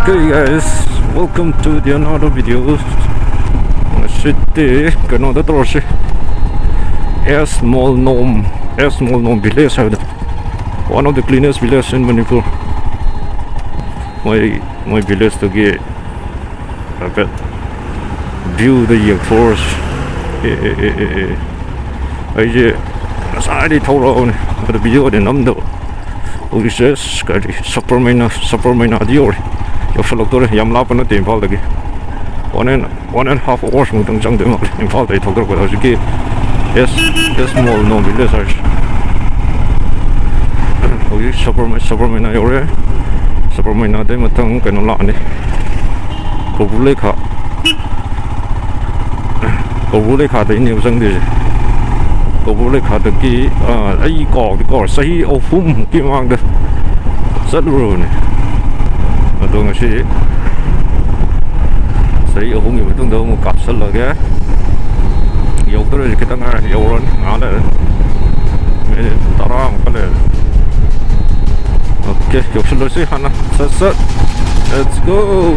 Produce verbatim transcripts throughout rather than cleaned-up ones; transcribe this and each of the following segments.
Okay guys, welcome to the another video. Ngꯁꯤꯗꯤ ꯀꯩꯅꯣꯗ ꯇꯧꯔꯁꯤ, ꯑꯦꯁ ꯃꯣꯜꯅꯣꯝ, ꯑꯦꯁ ꯃꯣꯜꯅꯣꯝ village ꯍꯥꯏꯕꯗꯣ, one of the cleanest village in Manipur. ꯃꯣꯏ ꯃꯣꯏ village ꯇꯨꯒꯤ ꯍꯥꯏꯐꯦꯠ view ꯗ ꯌꯦꯡꯊꯣꯛꯑꯁꯤ꯫ ꯑꯦ ꯑꯦ ꯑꯦ ꯑꯦ ꯑꯦ ꯑꯩꯁꯦ ꯉꯁꯥꯏꯗꯩ ꯊꯧꯔꯛꯑꯕꯅꯦ, ꯑꯗꯣ video ꯗꯤ ꯅꯝꯗꯕ꯫ ꯍꯧꯖꯤꯛꯁꯦ ꯑꯁ ꯀꯔꯤ ꯁꯄꯔ ꯃꯩꯅꯥ, ꯁꯄꯔ ꯃꯩꯅꯥꯗꯤ ꯌꯧꯔꯦ, ꯌꯧꯁꯜꯂꯛꯇꯣꯔꯦ꯫ ꯌꯥꯝ ꯂꯥꯞꯄ ꯅꯠꯇꯦ ꯏꯝꯐꯥꯜꯗꯒꯤ꯫ One and one and half hours ꯃꯨꯛꯇꯪ ꯆꯪꯗꯣꯏ ꯃꯥꯜꯂꯦ ꯏꯝꯐꯥꯜꯗꯒꯤ ꯊꯧꯗꯔꯛꯄꯗ꯫ ꯍꯧꯖꯤꯛꯀꯤ ꯑꯦꯁ ꯑꯦꯁ ꯃꯣꯜꯅꯣꯝ village ꯍꯥꯏꯔꯤꯁꯦ꯫ ꯍꯧꯖꯤꯛ ꯁꯕꯔꯃ- ꯁꯕꯔꯃꯩꯅꯥ ꯌꯧꯔꯦ꯫ ꯁꯕꯔꯃꯩꯅꯥꯗꯩ ꯃꯊꯪ ꯀꯩꯅꯣ ꯂꯥꯛꯑꯅꯤ, ꯀꯧꯕ꯭ꯔꯨ ꯂꯩꯈꯥ꯫ ꯀꯧꯕ꯭ꯔꯨ ꯂꯩꯈꯥꯗꯩꯅꯦꯕ ꯆꯪꯗꯣꯏꯁꯦ꯫ ꯀꯧꯕ꯭ꯔꯨ ꯂꯩꯈꯥꯗꯒꯤ, ꯑꯥ, ꯑꯩ ꯀꯥꯎꯗꯤ ꯀꯥꯎꯔꯦ, ꯆꯍꯤ ꯑꯍꯨꯝꯃꯨꯛꯀꯤ ꯃꯃꯥꯡꯗ ꯆꯠꯂꯨꯔꯕꯅꯦ꯫ ꯑꯗꯣ ꯉꯁꯤ ꯆꯍꯤ ꯑꯍꯨꯝꯒꯤ ꯃꯇꯨꯡꯗ ꯑꯃꯨꯛ ꯀꯥꯞꯁꯜꯂꯒꯦ꯫ ꯌꯧꯗꯣꯔꯦ, ꯈꯤꯇꯪ ꯉꯥꯏꯔꯦ, ꯌꯧꯔꯅꯤ ꯉꯥꯏꯍꯥꯛ ꯂꯩꯔꯦ꯫ ꯃꯤꯅꯤꯠ ꯇꯔꯥꯃꯨꯛꯀ ꯂꯩꯔꯦ꯫ Okay, ꯌꯧꯁꯜꯂꯁꯤ ꯍꯥꯟꯅ꯫ ꯁꯠ ꯁꯠ, let's go꯫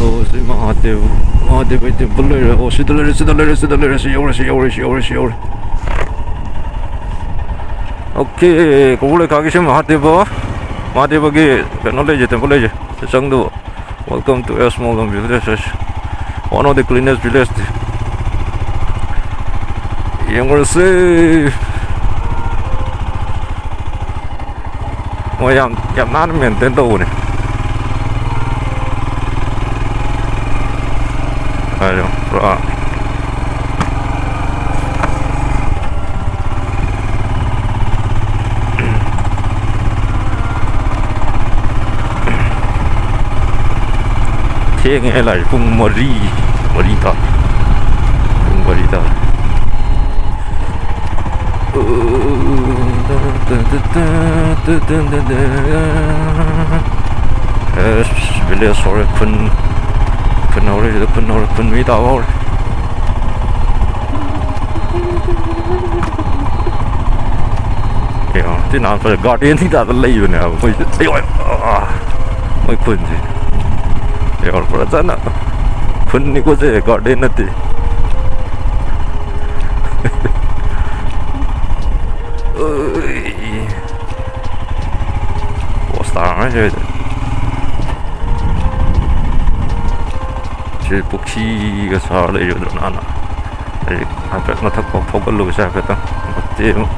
ꯑꯣ, ꯁꯤ ꯃꯍꯥꯗꯦꯕ, ꯃꯍꯥꯗꯦꯕꯒꯤ temple ꯂꯩꯔꯦ꯫ ꯑꯣ, ꯁꯤꯗ ꯂꯩꯔꯦ, ꯁꯤꯗ ꯂꯩꯔꯦ, ꯁꯤꯗ ꯂꯩꯔꯦ, ꯁꯤ ꯌꯧꯔꯦ, ꯁꯤ ꯌꯧꯔꯦ, ꯁꯤ ꯌꯧꯔꯦ, ꯁꯤ ꯌꯧꯔꯦ꯫ Okay, ꯀꯧꯕ꯭ꯔꯨ ꯂꯩꯈꯥꯒꯤꯁꯦ ꯃꯍꯥꯗꯦꯕ, ꯃꯍꯥꯗꯦꯕꯒꯤ ꯀꯩꯅꯣ ꯂꯩꯁꯦ, temple ꯂꯩꯁꯦ꯫ ꯁꯤ ꯆꯪꯗꯕ꯫ Welcome to S Molnom village, one of the cleanest village꯫ ꯌꯦꯡꯉꯨꯔꯁꯤ꯫ ꯃꯣꯏ ꯌꯥꯝ, ꯌꯥꯝ ꯅꯥꯟꯅ maintain ꯇꯧꯕꯅꯦ꯫ ꯍꯥꯏꯌꯣ, ꯄꯨꯔꯥ꯫ ꯊꯦꯡꯉꯦ ꯂꯥꯛꯏ, ꯄꯨꯡ ꯃꯔꯤ, ꯃꯔꯤ ꯇꯥꯔꯦ꯫ ꯄꯨꯡ ꯃꯔꯤ ꯇꯥꯔꯦ꯫ ꯑꯁ, village ꯍꯧꯔꯦ, ꯈꯨꯟ, ꯈꯨꯟ ꯍꯧꯔꯦ, ꯁꯤꯗ ꯈꯨꯟ ꯍꯧꯔꯦ, ꯈꯨꯟ ꯃꯤ ꯇꯥꯕ ꯍꯧꯔꯦ꯫ ꯑꯦ, ꯁꯤ ꯅꯍꯥꯟ ꯐꯖ garden ꯍꯤꯗꯥꯛꯇ ꯂꯩꯕꯅꯦꯕ ꯃꯣꯏꯁꯦ꯫ ꯑꯌꯣ, ꯑꯌꯣ, ꯑꯥ, ꯃꯣꯏ ꯈꯨꯟꯁꯦ꯫ ꯑꯌꯣ, ꯐꯖꯅ ꯈꯨꯟꯅꯤꯀꯣ ꯁꯦ, garden ꯅꯠꯇꯦ꯫ ꯑꯩ꯫ ꯄꯣꯁ ꯇꯥꯔꯝꯃꯦ ꯁꯤꯗ꯫ ꯁꯤ ꯄꯨꯈ꯭ꯔꯤꯒ ꯁꯥꯔ ꯂꯩꯔꯤꯕꯗꯣ ꯅꯥꯟꯅ꯫ ꯑꯩ ꯍꯥꯏꯐꯦꯠ ꯃꯊꯛ ꯐꯥꯎ ꯊꯧꯒꯠꯂꯨꯕꯁꯦ ꯍꯥꯏꯐꯦꯠꯇꯪ꯫ ꯃꯇꯦꯛ ꯑꯃ꯫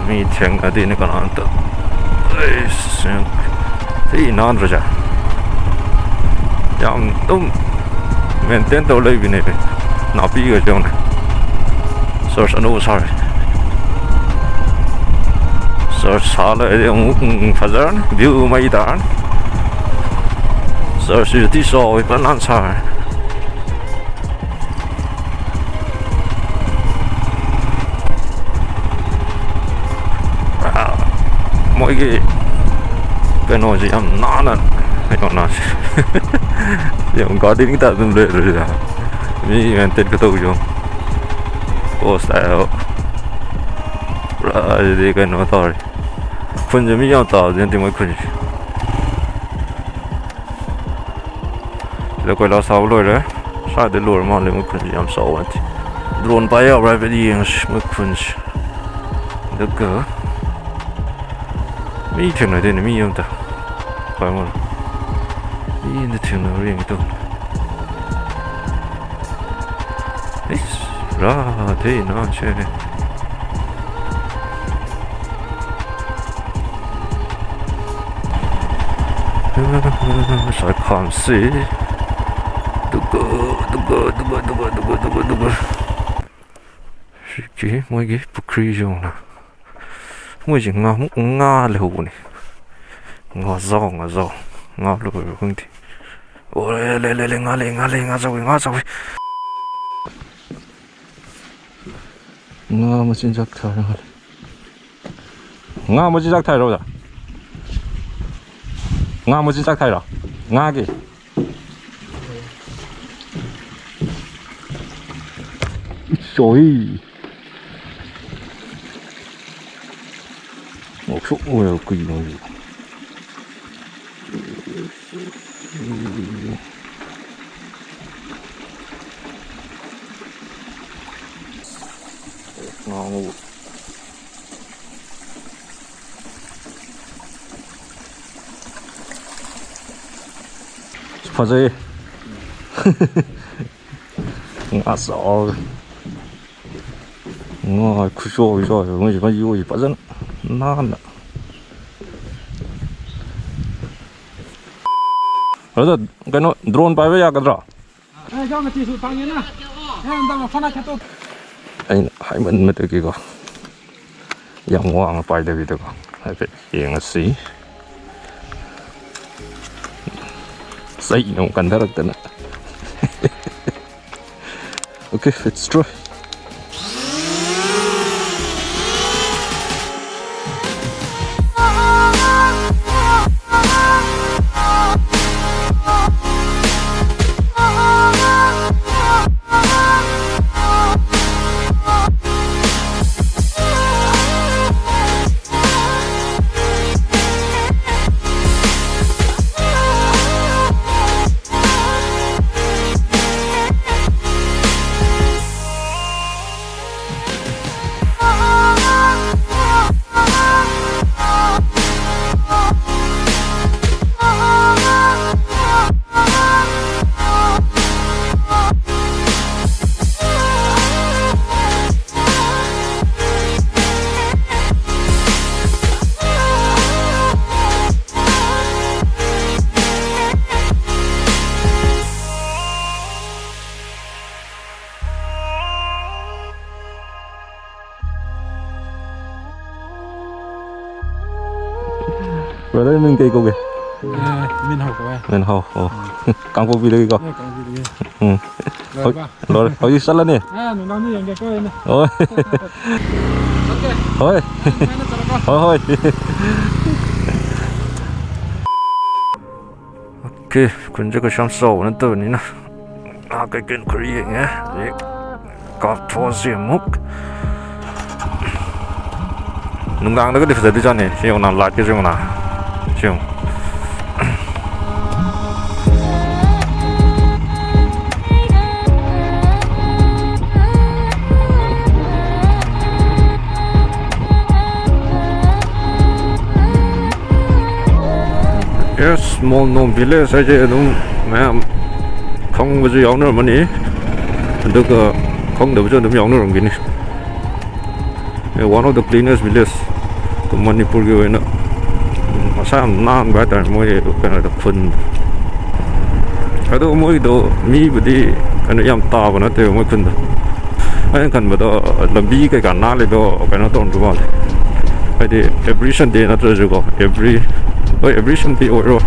ꯃꯤ ꯊꯦꯡꯅꯗꯦꯅꯦ ꯀꯅꯥꯝꯇ꯫ ꯑꯩꯁ, ꯊꯤ ꯅꯥꯟꯗ꯭ꯔꯣꯁꯦ? ꯌꯥꯝ ꯑꯗꯨꯝ maintain ꯇꯧꯔ ꯂꯩꯕꯤꯅꯦ꯫ ꯅꯥꯄꯤꯒꯁꯦ ꯌꯦꯡꯉꯨꯅꯦ꯫ Church ꯑꯅꯧꯕ ꯁꯥꯔꯦ꯫ Church ꯁꯥ ꯂꯣꯏꯔꯗꯤ ꯑꯃꯨꯛ, ꯎꯝ, ꯐꯖꯔꯅꯤ꯫ View ꯃꯩ ꯇꯥꯔꯅꯤ꯫ Church ꯁꯤꯁꯨ ꯊꯤ ꯆꯥꯎꯋꯤ, ꯐꯖꯅ ꯅꯥꯟ ꯁꯥꯔꯦ꯫ ꯄꯨꯔꯥ ꯃꯣꯏꯒꯤ ꯀꯩꯅꯣꯁꯦ ꯌꯥꯝ ꯅꯥꯟꯅ, ꯀꯩꯅꯣ ꯅꯥꯟ-, ꯌꯥꯝ garden ꯒꯤ type ꯑꯗꯨꯝ ꯂꯩꯔꯦ ꯁꯤꯗ꯫ ꯃꯤ maintain ꯈꯨꯇꯧꯁꯦ ꯌꯦꯡꯉꯣ꯫ Post ꯇꯥꯏꯌꯦꯕ꯫ ꯄꯨꯔꯥ ꯁꯤꯗꯤ ꯀꯩꯅꯣ ꯇꯧꯔꯦ꯫ ꯈꯨꯟꯁꯦ ꯃꯤ ꯌꯥꯝ ꯇꯥꯕꯗꯤ ꯅꯠꯇꯦ ꯃꯣꯏ ꯈꯨꯟꯁꯦ꯫ ꯁꯤꯗ ꯀꯣꯏꯂꯥꯁ ꯊꯥꯕ ꯂꯣꯏꯔꯦ꯫ ꯁ꯭ꯋꯥꯏꯗ ꯂꯣꯏꯔ ꯃꯥꯜꯂꯦ ꯃꯣꯏ ꯈꯨꯟꯁꯦ, ꯌꯥꯝ ꯆꯥꯎꯕ ꯅꯠꯇꯦ꯫ Drone ꯄꯥꯏ ꯌꯥꯕ꯭ꯔꯥ ꯍꯥꯏꯐꯦꯠ ꯌꯦꯡꯉꯁꯤ ꯃꯣꯏ ꯈꯨꯟꯁꯦ꯫ ꯑꯗꯨꯒ ꯃꯤ ꯊꯦꯡꯅꯗꯦꯅꯦ, ꯃꯤ ꯑꯝꯇ꯫ ꯄꯥꯏ ꯃꯥꯜꯂꯦ꯫ ꯃꯤ ꯑꯝꯇ ꯊꯦꯡꯅꯕ꯭ꯔꯥ ꯌꯦꯡꯒꯦ ꯇꯧꯕꯅꯦ꯫ ꯏꯁ, ꯔꯥ ꯊꯦ ꯅꯥ ꯁꯦ꯫ ꯁꯥꯏꯈꯥꯝꯁꯤ꯫ ꯗꯨꯒ, ꯗꯨꯒ, ꯗꯨꯒ꯫ ꯁꯤꯒꯤ ꯃꯣꯏꯒꯤ ꯄꯨꯈ꯭ꯔꯤꯁꯤ ꯌꯦꯡꯉꯨꯅ꯫ ꯃꯣꯏꯁꯦ ꯉꯥꯃꯨꯛ ꯉꯥ ꯂꯩꯍꯧꯕꯅꯤ꯫ ꯉꯥꯖꯥꯎ, ꯉꯥꯖꯥꯎ꯫ ꯉꯥ ꯂꯣꯏꯕ꯭ꯔꯥ ꯈꯪꯗꯦ꯫ ꯑꯣ, ꯂꯩ, ꯂꯩ, ꯂꯩ, ꯂꯩ, ꯉꯥ ꯂꯩ, ꯉꯥ ꯂꯩ, ꯉꯥ ꯆꯥꯎꯋꯤ, ꯉꯥ ꯆꯥꯎꯋꯤ꯫ ꯉꯥ ꯃꯆꯤꯟꯖꯥꯛ ꯊꯥꯔ ꯃꯥꯜꯂꯦ꯫ ꯉꯥ ꯃꯆꯤꯟꯖꯥꯛ ꯊꯥꯏꯔꯣ, ꯑꯣꯖꯥ? ꯉꯥ ꯃꯆꯤꯟꯖꯥꯛ ꯊꯥꯏꯔꯣ? ꯉꯥꯒꯤ? ꯆꯣꯏ꯫ ꯉꯧꯁꯣꯛ ꯉꯧꯋꯦꯕ ꯀꯩꯅꯣ ꯍꯥꯏꯁꯤꯕꯣ? ꯉꯥ ꯉꯧꯕ꯫ ꯐꯖꯩ꯫ ꯉꯥ ꯆꯥꯎꯔꯦ꯫ ꯉꯥ ꯈꯨꯆꯥꯎꯗꯤ ꯆꯥꯎꯔꯦ꯫ ꯃꯣꯏꯁꯦ ꯃꯣꯏ ꯌꯣꯛꯏꯁꯦ ꯐꯖꯅ ꯅꯥꯟꯅ꯫ ꯕ꯭ꯔꯗꯔ, ꯀꯩꯅꯣ, ꯗ꯭ꯔꯣꯟ ꯄꯥꯏꯕ ꯌꯥꯒꯗ꯭ꯔꯣ? ꯑꯩꯅ ꯍꯥꯏꯃꯟꯕꯗꯒꯤꯀꯣ, ꯌꯥꯝ ꯋꯥꯡꯅ ꯄꯥꯏꯗꯕꯤꯗꯀꯣ, ꯍꯥꯏꯐꯦꯠ ꯌꯦꯡꯉꯁꯤ꯫ ꯆꯩꯅ ꯑꯃꯨꯛ ꯀꯟꯊꯔꯛꯇꯅ꯫ Okay, let's try. ꯕ꯭ꯔꯗꯔ, ꯃꯤꯡ ꯀꯩ ꯀꯧꯒꯦ? ꯑꯦ, ꯃꯤꯟꯍꯥꯎ ꯀꯧꯋꯦ꯫ ꯃꯤꯟꯍꯥꯎ, ꯑꯣ꯫ ꯎꯝ꯫ ꯀꯥꯡꯄꯣꯛꯄꯤꯗꯒꯤꯀꯣ? ꯑꯦ, ꯀꯥꯡꯄꯣꯛꯄꯤꯗꯒꯤ꯫ ꯎꯝ꯫ ꯂꯣꯏꯔꯕ? ꯂꯣꯏꯔꯦ꯫ ꯍꯧꯖꯤꯛ ꯆꯠꯂꯅꯤ꯫ ꯑꯥ, ꯅꯨꯡꯗꯥꯡꯗ ꯌꯦꯡꯒꯦꯀꯣ ꯑꯩꯅ꯫ ꯍꯣꯏ꯫ ꯆꯠꯀꯦ꯫ ꯍꯣꯏ꯫ ꯅꯨꯡꯉꯥꯏꯅ ꯆꯠꯂꯣꯀꯣ꯫ ꯍꯣꯏ, ꯍꯣꯏ꯫ ꯑꯣꯀꯦ, ꯈꯨꯟꯁꯦ ꯀꯩꯁꯨ ꯌꯥꯝ ꯆꯥꯎꯕ ꯅꯠꯇꯕꯅꯤꯅ ꯉꯥꯏꯍꯥꯛ ꯀꯩꯀꯩꯅꯣ ꯈꯔ ꯌꯦꯡꯉꯦ꯫ ꯍꯧꯖꯤꯛ ꯀꯥꯞꯊꯣꯛꯑꯁꯤ ꯑꯃꯨꯛ꯫ ꯅꯨꯡꯗꯥꯡꯗꯒꯗꯤ ꯐꯖꯗꯣꯏꯖꯥꯠꯅꯤ꯫ ꯁꯤ ꯌꯦꯡꯉꯨꯅ, ꯂꯥꯏꯠꯀꯁꯦ ꯌꯦꯡꯉꯨꯅ꯫ ꯁꯤ ꯌꯦꯡꯉꯨ꯫ Yes, ꯃꯣꯜꯅꯣꯝ ꯚꯤꯂꯦꯖ ꯍꯥꯏꯁꯦ ꯑꯗꯨꯝ ꯃꯌꯥꯝ ꯈꯪꯕꯁꯨ ꯌꯥꯎꯅꯔꯝꯃꯅꯤ, ꯑꯗꯨꯒ ꯈꯪꯗꯕꯁꯨ ꯑꯗꯨꯝ ꯌꯥꯎꯅꯔꯝꯒꯅꯤ꯫ One of the cleanest village ꯃꯅꯤꯄꯨꯔꯒꯤ ꯑꯣꯏꯅ꯫ ꯃꯁꯥ ꯌꯥꯝ ꯅꯥꯟꯕ ꯍꯥꯏꯇꯥꯔꯦ ꯃꯣꯏ ꯀꯩꯅꯣꯗꯣ, ꯈꯨꯟ꯫ ꯑꯗꯣ ꯃꯣꯏꯗꯣ ꯃꯤꯕꯨꯗꯤ ꯀꯩꯅꯣ ꯌꯥꯝ ꯇꯥꯕ ꯅꯠꯇꯦꯕ ꯃꯣꯏ ꯈꯨꯟꯗꯣ꯫ ꯑꯩꯅ ꯈꯟꯕꯗꯣ ꯂꯝꯕꯤ ꯀꯩꯀꯥ ꯅꯥꯜꯂꯤꯗꯣ ꯀꯩꯅꯣ ꯇꯧꯔꯝꯗꯧ ꯃꯥꯜꯂꯦ, ꯍꯥꯏꯗꯤ every Sunday ꯅꯠꯇ꯭ꯔꯁꯨꯀꯣ, every, ꯍꯣꯏ, every Sunday ꯑꯣꯏꯔꯣ,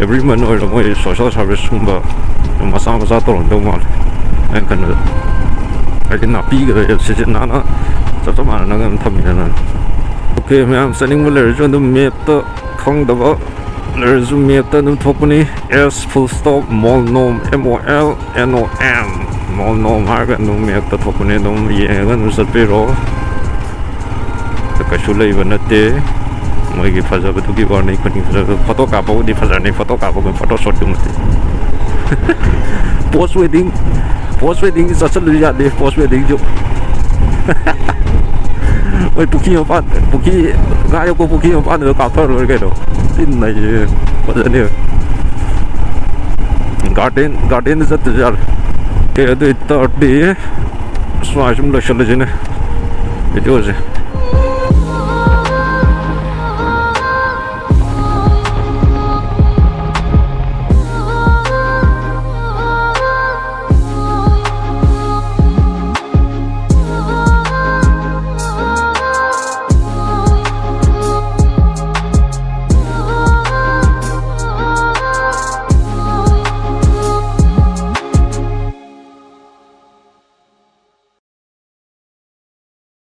every month ꯑꯣꯏꯔꯣ, ꯃꯣꯏ social serviceꯀꯨꯝꯕ ꯃꯆꯥ ꯃꯆꯥ ꯇꯧꯔꯝꯗꯧ ꯃꯥꯜꯂꯦ ꯑꯩꯅ ꯈꯟꯕꯗ꯫ ꯍꯥꯏꯗꯤ ꯅꯥꯄꯤꯒꯗꯣ ꯁꯤꯁꯦ ꯅꯥꯟꯅ ꯆꯞ ꯆꯞ ꯃꯥꯟꯅꯅ ꯑꯗꯨꯝ ꯊꯝꯃꯤꯗꯅ꯫ ꯑꯣꯀꯦ, ꯃꯌꯥꯝ ꯆꯠꯅꯤꯡꯕ ꯂꯩꯔꯁꯨ ꯑꯗꯨꯝ mapꯇ, ꯈꯪꯗꯕ ꯂꯩꯔꯁꯨ mapꯇ ꯑꯗꯨꯝ ꯊꯣꯛꯄꯅꯤ꯫ S full stop ꯃꯣꯜꯅꯣꯝ, M O L N O M꯫ ꯃꯣꯜꯅꯣꯝ ꯍꯥꯏꯔꯒ ꯑꯗꯨꯝ mapꯇ ꯊꯣꯛꯄꯅꯦ, ꯑꯗꯨꯝ ꯌꯦꯡꯉꯒ ꯑꯗꯨꯝ ꯆꯠꯄꯤꯔꯣ꯫ ꯀꯩꯁꯨ ꯂꯩꯕ ꯅꯠꯇꯦ꯫ ꯃꯣꯏꯒꯤ ꯐꯖꯕꯗꯨꯒꯤ ꯋꯥꯅꯤ, ꯈꯨꯟꯒꯤ ꯐꯖꯕꯗꯨ꯫ Photo ꯀꯥꯞꯄꯕꯨꯗꯤ ꯐꯖꯔꯅꯤ, photo ꯀꯥꯞꯄꯒ photo shootꯀꯨꯝꯕꯗꯤ꯫ Post wedding, post wedding ꯆꯠꯁꯜꯂꯨ ꯌꯥꯗꯦ, post weddingꯁꯨ꯫ ꯃꯣꯏ ꯄꯨꯈ꯭ꯔꯤ ꯃꯄꯥꯟ, ꯄꯨꯈ꯭ꯔꯤ, ꯉꯥ ꯌꯣꯛꯄ ꯄꯨꯈ꯭ꯔꯤ ꯃꯄꯥꯟꯗꯨꯗ ꯀꯥꯞꯊꯔ ꯂꯣꯏꯔꯦ ꯀꯩꯅꯣ꯫ ꯇꯤꯟ ꯍꯥꯏꯁꯦ ꯐꯖꯅꯤ꯫ Garden, gardenꯗ ꯆꯠꯇ꯭ꯔꯁꯨ ꯌꯥꯔꯦ꯫ Okay, ꯑꯗꯨ ꯑꯣꯏꯇꯥꯔꯗꯤ ꯁ꯭ꯋꯥꯏ ꯁꯨꯝ ꯂꯣꯏꯁꯤꯜꯂꯁꯤꯅꯦ videoꯁꯦ꯫